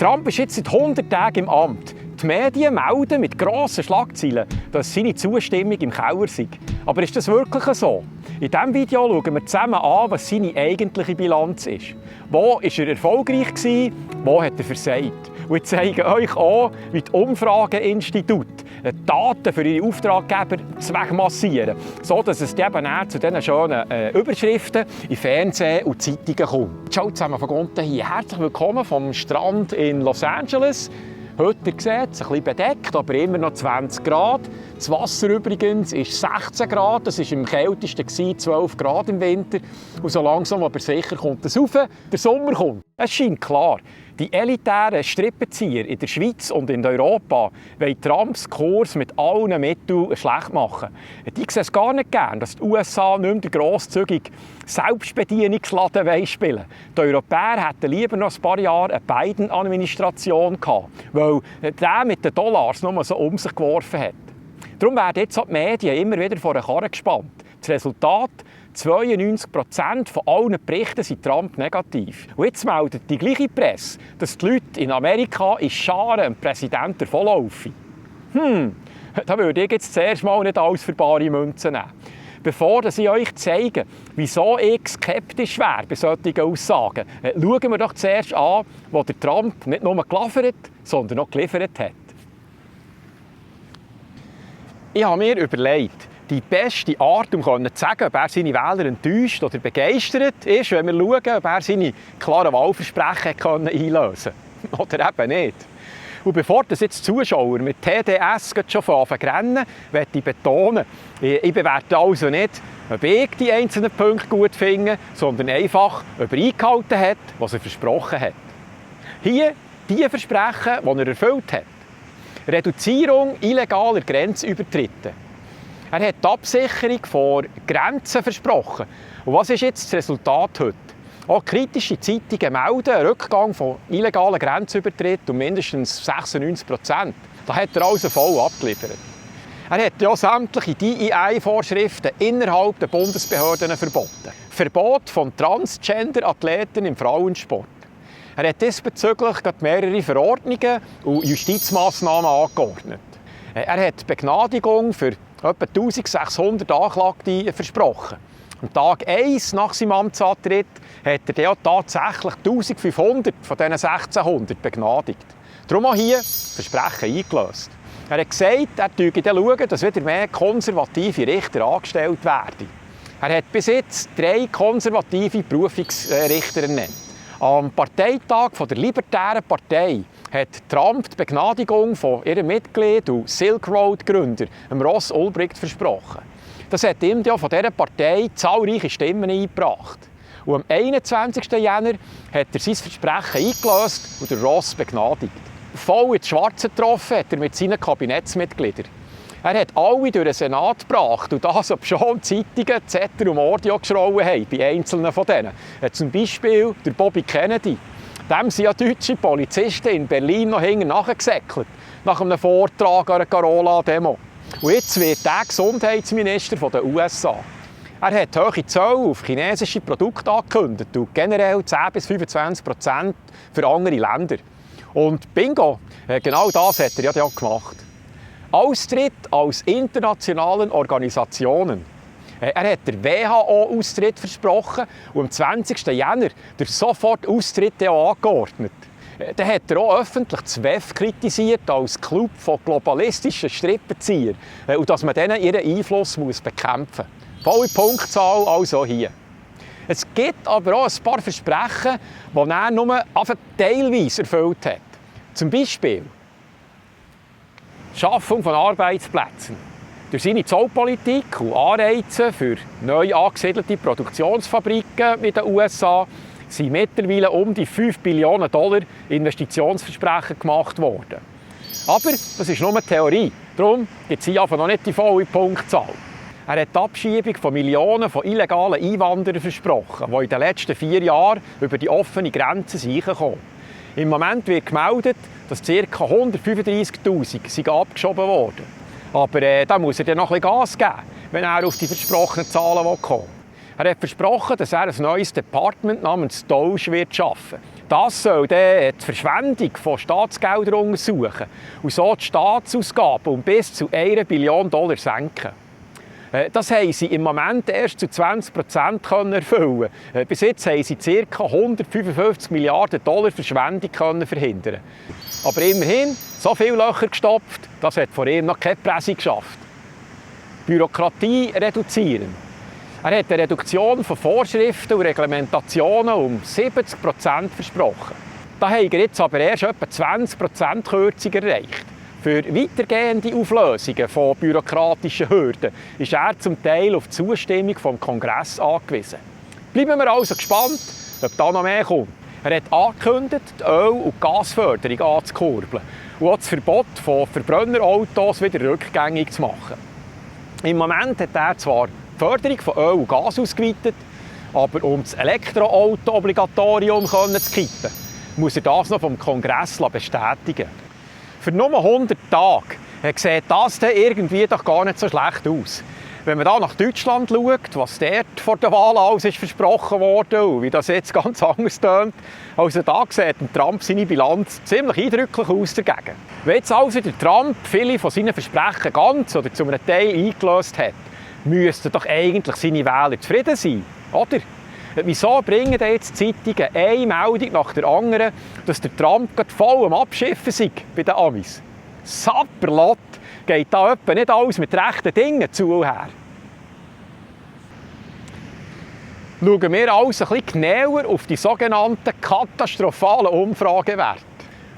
Trump ist jetzt seit 100 Tagen im Amt. Die Medien melden mit grossen Schlagzeilen, dass seine Zustimmung im Keller sei. Aber ist das wirklich so? In diesem Video schauen wir zusammen an, was seine eigentliche Bilanz ist. Wo war er erfolgreich gewesen, wo hat er versagt? Und ich zeige euch auch, wie die Umfrageinstitute Daten für ihre Auftraggeber wegmassieren, sodass es eben zu diesen schönen Überschriften in Fernsehen und Zeitungen kommt. Ciao zusammen von unten hier. Herzlich willkommen vom Strand in Los Angeles. Heute, ihr seht es, ein bisschen bedeckt, aber immer noch 20 Grad. Das Wasser übrigens ist 16 Grad, das war am kältesten 12 Grad im Winter. Und so langsam aber sicher kommt es rauf, der Sommer kommt. Es scheint klar, die elitären Strippenzieher in der Schweiz und in Europa wollen Trumps Kurs mit allen Mitteln schlecht machen. Die sehen es gar nicht gern, dass die USA nicht mehr den grosszügigen Selbstbedienungsladen spielen wollen. Die Europäer hätten lieber noch ein paar Jahre eine Biden-Administration gehabt, weil der mit den Dollars nur so um sich geworfen hat. Darum werden jetzt auch die Medien immer wieder vor den Karren gespannt. Das Resultat: 92% von allen Berichten sind Trump negativ. Und jetzt meldet die gleiche Presse, dass die Leute in Amerika in Scharen dem Präsidenten davonlaufen. Da würde ich jetzt zuerst mal nicht alles für bare Münzen nehmen. Bevor ich euch zeige, wieso ich skeptisch wäre bei solchen Aussagen, schauen wir doch zuerst an, wo der Trump nicht nur geliefert, sondern auch geliefert hat. Ich habe mir überlegt, die beste Art, um zu sagen, ob er seine Wähler enttäuscht oder begeistert ist, wenn wir schauen, ob er seine klaren Wahlversprechen einlösen konnte. Oder eben nicht. Und bevor das jetzt Zuschauer mit TDS schon anfangen, möchte ich betonen, ich bewerte also nicht, ob ich die einzelnen Punkte gut finde, sondern einfach, ob er eingehalten hat, was er versprochen hat. Hier die Versprechen, die er erfüllt hat. Reduzierung illegaler Grenzübertritte. Er hat die Absicherung vor Grenzen versprochen. Und was ist jetzt das Resultat heute? Auch kritische Zeitungen melden einen Rückgang von illegalen Grenzübertritten um mindestens 96%. Da hat er also voll abgeliefert. Er hat ja sämtliche DEI-Vorschriften innerhalb der Bundesbehörden verboten. Verbot von Transgender-Athleten im Frauensport. Er hat diesbezüglich mehrere Verordnungen und Justizmaßnahmen angeordnet. Er hat Begnadigung für etwa 1600 Anklagte versprochen. Am Tag 1 nach seinem Amtsantritt hat er ja tatsächlich 1500 von diesen 1600 begnadigt. Darum auch hier Versprechen eingelöst. Er hat gesagt, er schaue schauen, dass wieder mehr konservative Richter angestellt werden. Er hat bis jetzt 3 konservative Berufungsrichter ernannt. Am Parteitag der Libertären Partei hat Trump die Begnadigung von ihrem Mitglied und Silk Road-Gründer, Ross Ulbricht, versprochen. Das hat ihm ja von dieser Partei zahlreiche Stimmen eingebracht. Und am 21. Jänner hat er sein Versprechen eingelöst und den Ross begnadigt. Voll ins Schwarze getroffen hat er mit seinen Kabinettsmitgliedern. Er hat alle durch den Senat gebracht, und das, obschon Zeitungen Zettel und Mordio geschrauen haben, bei einzelnen von denen. Zum Beispiel der Bobby Kennedy. Dem sind ja deutsche Polizisten in Berlin noch hinten nachgesäckelt, nach einem Vortrag an einer Carola-Demo. Und jetzt wird er Gesundheitsminister der USA. Er hat hohe Zölle auf chinesische Produkte angekündigt und generell 10-25% für andere Länder. Und bingo, genau das hat er ja gemacht. Austritt aus internationalen Organisationen. Er hat der WHO-Austritt versprochen und am 20. Jänner den Sofortaustritt angeordnet. Dann hat er auch öffentlich das WEF kritisiert als Club von globalistischen Strippenziehern und dass man denen ihren Einfluss bekämpfen muss. Volle Punktzahl also hier. Es gibt aber auch ein paar Versprechen, die er nur teilweise erfüllt hat. Zum Beispiel Schaffung von Arbeitsplätzen. Durch seine Zollpolitik und Anreize für neu angesiedelte Produktionsfabriken in den USA sind mittlerweile um die $5 Billionen Investitionsversprechen gemacht worden. Aber das ist nur Theorie. Darum gibt es hier noch nicht die volle Punktzahl. Er hat die Abschiebung von Millionen von illegalen Einwanderern versprochen, die in den letzten 4 Jahren über die offene Grenze reinkommen. Im Moment wird gemeldet, dass ca. 135'000 abgeschoben wurden. Aber da muss er dann noch ein bisschen Gas geben, wenn er auf die versprochenen Zahlen kommen will. Er hat versprochen, dass er ein neues Department namens DOGE wird schaffen. Das soll dann die Verschwendung von Staatsgeldern untersuchen und so die Staatsausgaben um bis zu $1 Billion senken. Das haben sie im Moment erst zu 20% erfüllen. Bis jetzt haben sie ca. $155 Milliarden Verschwendung verhindern. Aber immerhin, so viele Löcher gestopft, das hat vor ihm noch keine Presse geschafft. Bürokratie reduzieren. Er hat eine Reduktion von Vorschriften und Reglementationen um 70% versprochen. Da hat er jetzt aber erst etwa 20% Kürzung erreicht. Für weitergehende Auflösungen von bürokratischen Hürden ist er zum Teil auf die Zustimmung vom Kongress angewiesen. Bleiben wir also gespannt, ob da noch mehr kommt. Er hat angekündigt, die Öl- und Gasförderung anzukurbeln und auch das Verbot von Verbrennerautos wieder rückgängig zu machen. Im Moment hat er zwar die Förderung von Öl und Gas ausgeweitet, aber um das Elektroauto-Obligatorium zu kippen, muss er das noch vom Kongress bestätigen. Für nur 100 Tage sieht das dann irgendwie doch gar nicht so schlecht aus. Wenn man da nach Deutschland schaut, was dort vor der Wahl alles ist versprochen wurde und wie das jetzt ganz anders tönt, also da sieht Trump seine Bilanz ziemlich eindrücklich aus dagegen. Wenn jetzt also der Trump viele von seinen Versprechen ganz oder zu einem Teil eingelöst hat, müssten doch eigentlich seine Wähler zufrieden sein, oder? Wieso bringen jetzt die Zeitungen eine Meldung nach der anderen, dass der Trump gerade voll am Abschiffen sei bei den Amis? Sapperlot, geht da etwa nicht alles mit rechten Dingen zu und her. Schauen wir also ein bisschen genauer auf die sogenannten katastrophalen Umfragewerte.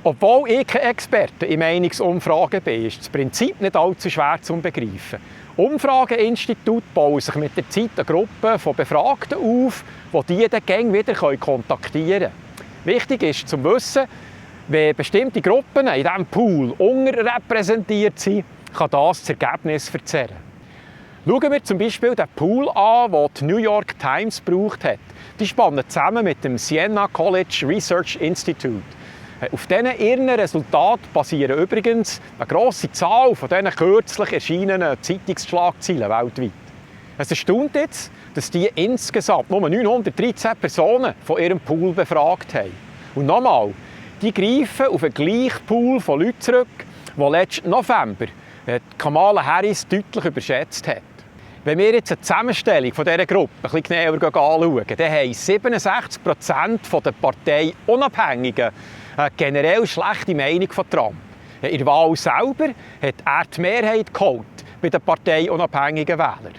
Obwohl ich kein Experte in Meinungsumfragen bin, ist das Prinzip nicht allzu schwer zu begreifen. Umfrageinstitute bauen sich mit der Zeit eine Gruppe von Befragten auf, die diese dann wieder kontaktieren können. Wichtig ist zu wissen, wenn bestimmte Gruppen in diesem Pool unterrepräsentiert sind, kann das Ergebnis verzerren. Schauen wir zum Beispiel den Pool an, den die New York Times gebraucht hat. Die spannen zusammen mit dem Siena College Research Institute. Auf diesen ihren Resultaten basieren übrigens eine grosse Zahl von diesen kürzlich erschienenen Zeitungsschlagzeilen weltweit. Es erstaunt jetzt, dass die insgesamt nur 913 Personen von ihrem Pool befragt haben. Und nochmal, die greifen auf einen gleichen Pool von Leuten zurück, der letzten November Kamala Harris deutlich überschätzt hat. Wenn wir jetzt eine Zusammenstellung von dieser Gruppe ein bisschen genauer anschauen, dann haben 67% der Partei Unabhängigen eine generell schlechte Meinung von Trump. In der Wahl selber hat er die Mehrheit geholt bei den parteiunabhängigen Wählern.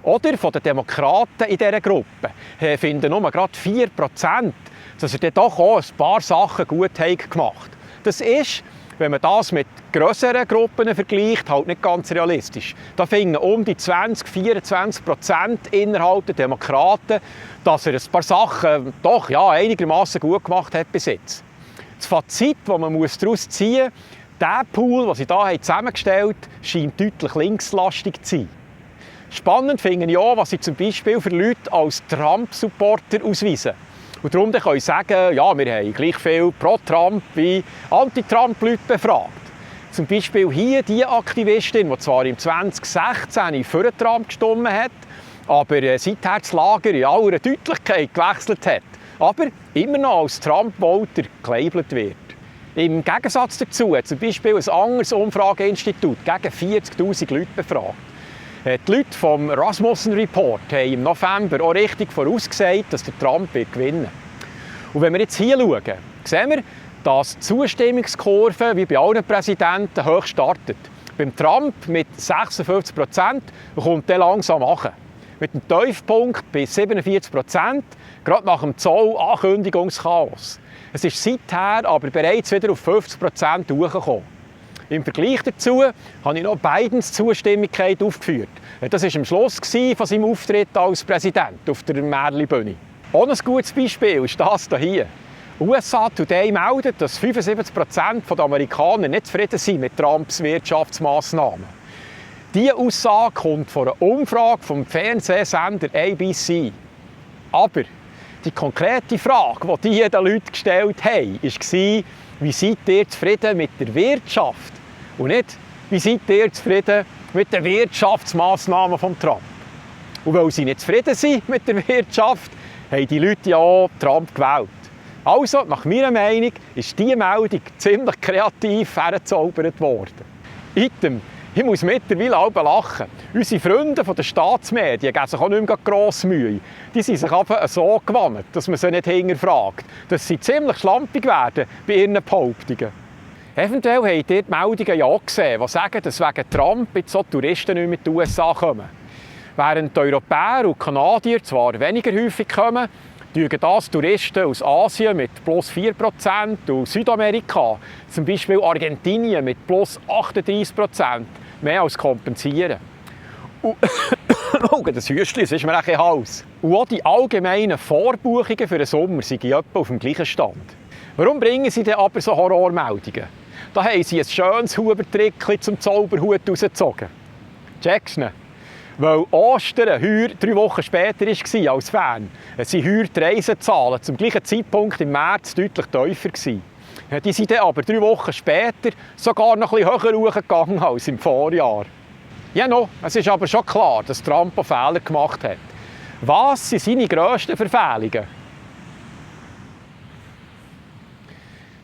Oder von den Demokraten in dieser Gruppe finden nur gerade 4%, dass er dann doch auch ein paar Sachen gut gemacht hat. Das ist, wenn man das mit grösseren Gruppen vergleicht, halt nicht ganz realistisch. Da finden die 20–24% innerhalb der Demokraten, dass er ein paar Sachen doch einigermaßen gut gemacht hat bis jetzt. Das Fazit, das man daraus ziehen muss, der Pool, den sie hier zusammengestellt haben, scheint deutlich linkslastig zu sein. Spannend finde ich auch, was sie zum Beispiel für Leute als Trump-Supporter ausweisen. Und darum können sie sagen, ja, wir haben gleich viel Pro-Trump wie Anti-Trump-Leute befragt. Zum Beispiel hier die Aktivistin, die zwar im 2016 für Trump gestimmt hat, aber seither das Lager in aller Deutlichkeit gewechselt hat, aber immer noch als Trump-Voter gelabelt wird. Im Gegensatz dazu hat zum Beispiel ein anderes Umfrageinstitut gegen 40'000 Leute befragt. Die Leute vom Rasmussen Report haben im November auch richtig vorausgesagt, dass der Trump gewinnen wird. Und wenn wir jetzt hier schauen, sehen wir, dass die Zustimmungskurve wie bei allen Präsidenten hoch startet. Beim Trump mit 56% kommt der langsam nach. Mit dem Tiefpunkt bei 47%, gerade nach dem Zoll-Ankündigungschaos. Es ist seither aber bereits wieder auf 50% hochgekommen. Im Vergleich dazu habe ich noch Bidens Zustimmigkeit aufgeführt. Das war am Schluss von seinem Auftritt als Präsident auf der Märli-Bühne. Auch ein gutes Beispiel ist das hier. USA Today meldet, dass 75% der Amerikaner nicht zufrieden sind mit Trumps Wirtschaftsmaßnahmen. Diese Aussage kommt von einer Umfrage vom Fernsehsender ABC. Aber die konkrete Frage, die diese Leute gestellt haben, war, wie seid ihr zufrieden mit der Wirtschaft? Und nicht, wie seid ihr zufrieden mit den Wirtschaftsmaßnahmen von Trump? Und weil sie nicht zufrieden sind mit der Wirtschaft, haben die Leute ja auch Trump gewählt. Also, nach meiner Meinung ist diese Meldung ziemlich kreativ hergezaubert worden. Item, ich muss mittlerweile auch lachen. Unsere Freunde von den Staatsmedien geben sich auch nicht mehr gross Mühe. Die sind sich einfach so gewandt, dass man sie nicht hinterfragt. Dass sie ziemlich schlampig werden bei ihren Behauptungen. Eventuell habt ihr die Meldungen ja auch gesehen, die sagen, dass wegen Trump jetzt so Touristen nicht mehr in die USA kommen. Während die Europäer und Kanadier zwar weniger häufig kommen, tun das Touristen aus Asien mit plus 4% und Südamerika, zum Beispiel Argentinien mit plus 38%, mehr als kompensieren. Und das Hüstchen ist mir ein Hals. Und auch die allgemeinen Vorbuchungen für den Sommer sind etwa auf dem gleichen Stand. Warum bringen sie denn aber so Horrormeldungen? Da haben sie ein schönes Hubertrickchen zum Zauberhut rausgezogen. Checkst du? Weil Ostern heuer 3 Wochen später war als Fan, sind heuer die Reisezahlen zum gleichen Zeitpunkt im März deutlich tiefer gewesen. Die sind dann aber 3 Wochen später sogar noch ein bisschen höher hochgegangen als im Vorjahr. Ja, no, es ist aber schon klar, dass Trump auch Fehler gemacht hat. Was sind seine grössten Verfehlungen?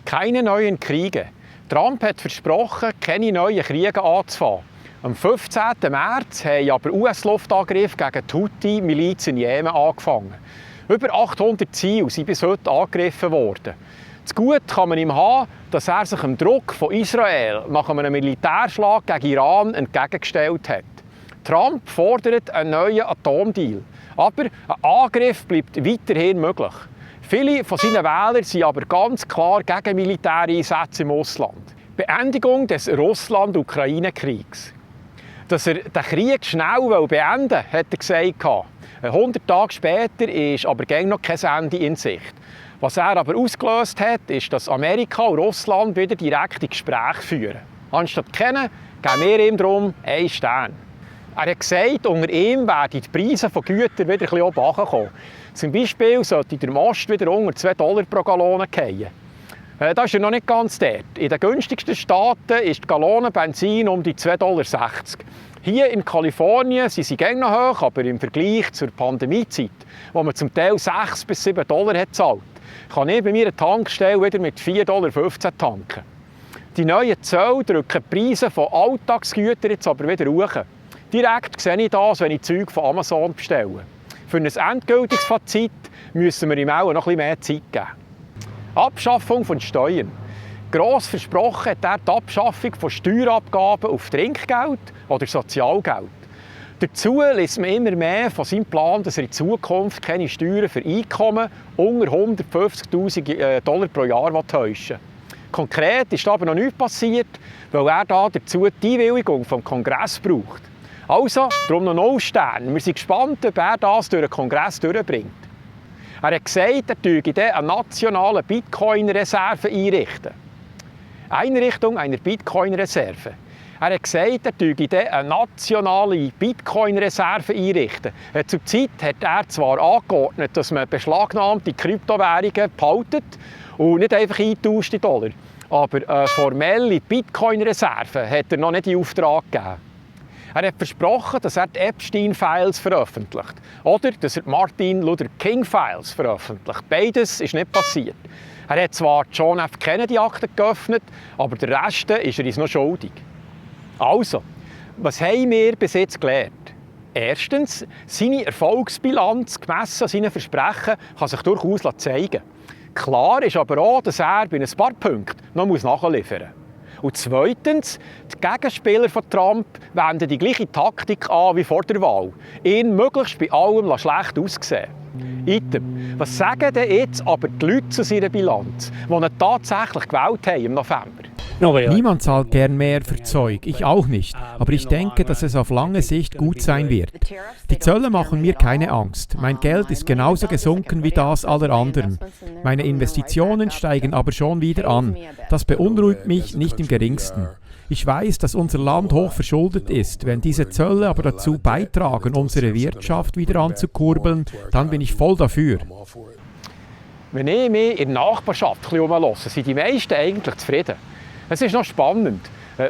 Keine neuen Kriege. Trump hat versprochen, keine neuen Kriege anzufangen. Am 15. März haben aber US-Luftangriffe gegen die Houthi-Miliz in Jemen angefangen. Über 800 Ziele sind bis heute angegriffen worden. Das Gute kann man ihm haben, dass er sich dem Druck von Israel nach einem Militärschlag gegen Iran entgegengestellt hat. Trump fordert einen neuen Atomdeal. Aber ein Angriff bleibt weiterhin möglich. Viele von seinen Wählern sind aber ganz klar gegen Militäreinsätze im Ausland. Beendigung des Russland-Ukraine-Kriegs. Dass er den Krieg schnell beenden will, hat er gesagt. 100 Tage später ist aber noch kein Ende in Sicht. Was er aber ausgelöst hat, ist, dass Amerika und Russland wieder direkte Gespräche führen. Anstatt kennen, geben wir ihm darum einen Stern. Er hat gesagt, unter ihm werden die Preise von Gütern wieder etwas runterkommen. Zum Beispiel sollte der Most wieder unter $2 pro Gallone fallen. Da ist er noch nicht ganz dort. In den günstigsten Staaten ist die Gallone Benzin um die $2,60. Hier in Kalifornien sind sie noch hoch, aber im Vergleich zur Pandemiezeit, wo man zum Teil $6 bis $7 hat gezahlt, kann ich bei mir eine Tankstelle wieder mit $4,15 tanken. Die neuen Zölle drücken die Preise von Alltagsgütern jetzt aber wieder hoch. Direkt sehe ich das, wenn ich Zeug von Amazon bestelle. Für ein endgültiges Fazit müssen wir ihm auch noch ein bisschen mehr Zeit geben. Abschaffung von Steuern. Gross versprochen hat er die Abschaffung von Steuerabgaben auf Trinkgeld oder Sozialgeld. Dazu liest man immer mehr von seinem Plan, dass er in Zukunft keine Steuern für Einkommen unter $150.000 pro Jahr täuschen will. Konkret ist aber noch nichts passiert, weil er dazu die Einwilligung vom Kongress braucht. Also, darum noch 0 Sterne. Wir sind gespannt, ob er das durch den Kongress durchbringt. Er hat gesagt, er würde eine nationale Bitcoin-Reserve einrichten. Einrichtung einer Bitcoin-Reserve. Er hat gesagt, er würde eine nationale Bitcoin-Reserve einrichten. Zurzeit hat er zwar angeordnet, dass man beschlagnahmte Kryptowährungen behaltet und nicht einfach eintauscht in Dollar. Aber eine formelle Bitcoin-Reserve hat er noch nicht in Auftrag gegeben. Er hat versprochen, dass er die Epstein-Files veröffentlicht. Oder dass er die Martin Luther King-Files veröffentlicht. Beides ist nicht passiert. Er hat zwar die John F. Kennedy-Akte geöffnet, aber der Rest ist er uns noch schuldig. Also, was haben wir bis jetzt gelernt? Erstens, seine Erfolgsbilanz gemessen an seinen Versprechen kann sich durchaus zeigen. Klar ist aber auch, dass er bei ein paar Punkten noch nachliefern muss. Und zweitens, die Gegenspieler von Trump wenden die gleiche Taktik an wie vor der Wahl. Ihn möglichst bei allem schlecht aussehen. Item. Was sagen denn jetzt aber die Leute zu seiner Bilanz, die ihn tatsächlich gewählt haben im November? Niemand zahlt gern mehr für Zeug, ich auch nicht. Aber ich denke, dass es auf lange Sicht gut sein wird. Die Zölle machen mir keine Angst. Mein Geld ist genauso gesunken wie das aller anderen. Meine Investitionen steigen aber schon wieder an. Das beunruhigt mich nicht im geringsten. Ich weiß, dass unser Land hoch verschuldet ist. Wenn diese Zölle aber dazu beitragen, unsere Wirtschaft wieder anzukurbeln, dann bin ich voll dafür. Wenn ich mich in der Nachbarschaft umhöre, sind die meisten eigentlich zufrieden. Es ist noch spannend.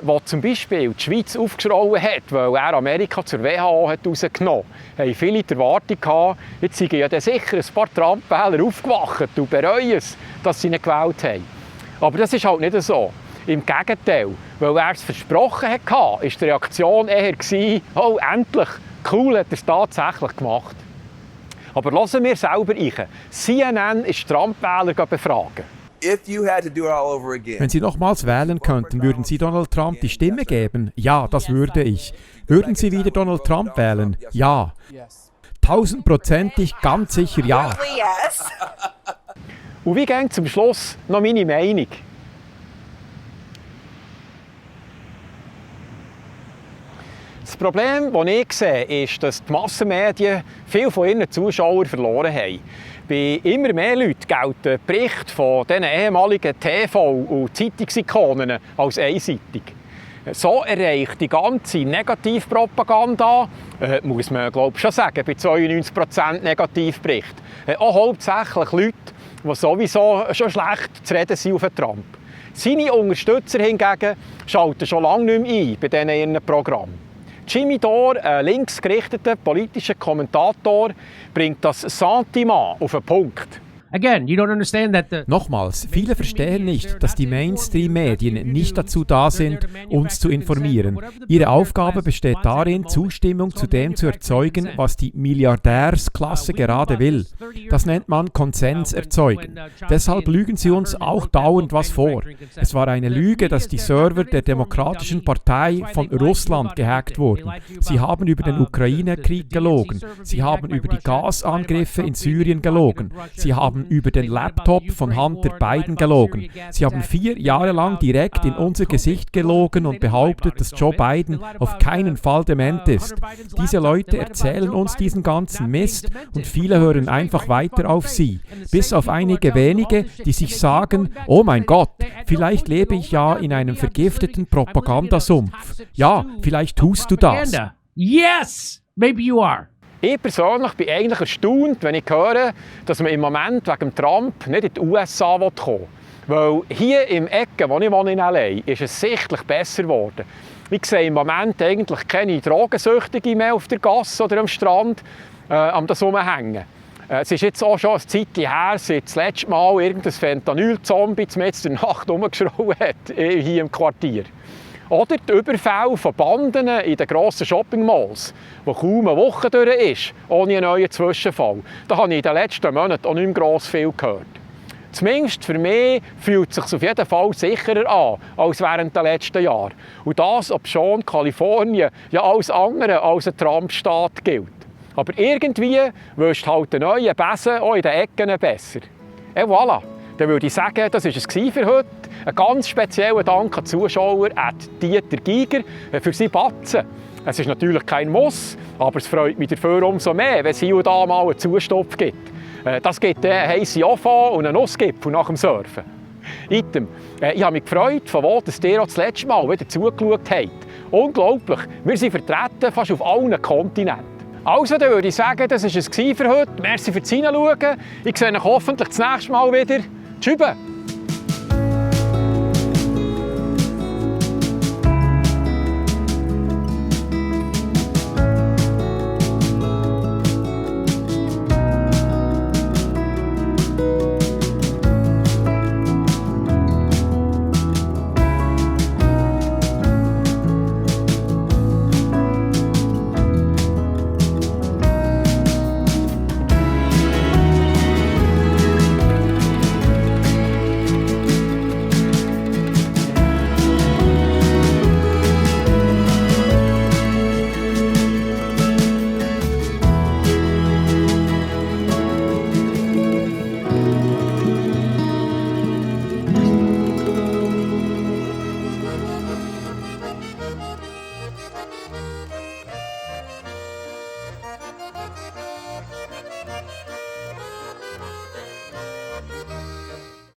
Wo zum Beispiel die Schweiz aufgeschrauben hat, weil er Amerika zur WHO hat rausgenommen hat, haben viele die Erwartung gehabt, jetzt sind ja sicher ein paar Trump-Wähler aufgewacht und bereuen es, dass sie ihn gewählt haben. Aber das ist halt nicht so. Im Gegenteil, weil er es versprochen hatte, war die Reaktion eher, oh, endlich, cool, hat er es tatsächlich gemacht. Aber hören wir selber rein. CNN ist Trump-Wähler befragen. Wenn Sie nochmals wählen könnten, würden Sie Donald Trump die Stimme geben? Ja, das würde ich. Würden Sie wieder Donald Trump wählen? Ja. 1000%ig, ganz sicher ja. Und wie geht zum Schluss noch meine Meinung? Das Problem, das ich sehe, ist, dass die Massenmedien viele von ihren Zuschauern verloren haben. Bei immer mehr Leuten gelten Berichte von diesen ehemaligen TV- und Zeitungsikonen als einseitig. So erreicht die ganze Negativpropaganda, muss man glaube ich schon sagen, bei 92% Negativbericht, auch hauptsächlich Leute, die sowieso schon schlecht zu reden sind auf den Trump. Seine Unterstützer hingegen schalten schon lange nicht mehr ein bei diesen ihren Programmen. Jimmy Dore, ein linksgerichteter politischer Kommentator, bringt das Sentiment auf den Punkt. Again, you don't understand that Nochmals, viele verstehen nicht, dass die Mainstream-Medien nicht dazu da sind, uns zu informieren. Ihre Aufgabe besteht darin, Zustimmung zu dem zu erzeugen, was die Milliardärsklasse gerade will. Das nennt man Konsens erzeugen. Deshalb lügen sie uns auch dauernd was vor. Es war eine Lüge, dass die Server der Demokratischen Partei von Russland gehackt wurden. Sie haben über den Ukraine-Krieg gelogen. Sie haben über die Gasangriffe in Syrien gelogen. Sie haben über den Laptop von Hunter Biden gelogen. Sie haben 4 Jahre lang direkt in unser Gesicht gelogen und behauptet, dass Joe Biden auf keinen Fall dement ist. Diese Leute erzählen uns diesen ganzen Mist und viele hören einfach weiter auf sie. Bis auf einige wenige, die sich sagen, oh mein Gott, vielleicht lebe ich ja in einem vergifteten Propagandasumpf. Ja, vielleicht tust du das. Yes, maybe you are. Ich persönlich bin eigentlich erstaunt, wenn ich höre, dass man im Moment wegen Trump nicht in die USA kommen will. Weil hier im Ecke, wo ich wohne in LA, ist es sichtlich besser geworden. Ich sehe im Moment eigentlich keine Drogensüchtigen mehr auf der Gasse oder am Strand am das rumhängen. Es ist jetzt auch schon ein Zeitchen her, seit das letzte Mal irgendein Fentanyl-Zombie mitten in der Nacht rumgeschraubt hat, hier im Quartier. Oder die Überfälle von Banden in den grossen Shopping-Malls, wo kaum eine Woche durch ist, ohne einen neuen Zwischenfall. Da habe ich in den letzten Monaten auch nicht mehr gross viel gehört. Zumindest für mich fühlt es sich auf jeden Fall sicherer an als während der letzten Jahre. Und das, obschon Kalifornien ja alles andere als ein Trump-Staat gilt. Aber irgendwie wüsste halt der neue Besen auch in den Ecken besser. Et voilà! Dann würde ich sagen, das war es für heute. Ein ganz spezieller Dank an die Zuschauer, Dieter Giger, für seinen Batzen. Es ist natürlich kein Muss, aber es freut mich dafür umso mehr, wenn es hier und da mal einen Zustopf gibt. Das gibt einen heissen Ofen und einen Nussgipfel nach dem Surfen. Item. Ich habe mich gefreut, von wo ihr auch das letzte Mal wieder zugeschaut habt. Unglaublich, wir sind vertreten fast auf allen Kontinenten. Also, dann würde ich sagen, das war es für heute. Merci fürs Hinschauen. Ich sehe euch hoffentlich das nächste Mal wieder. Tschüss!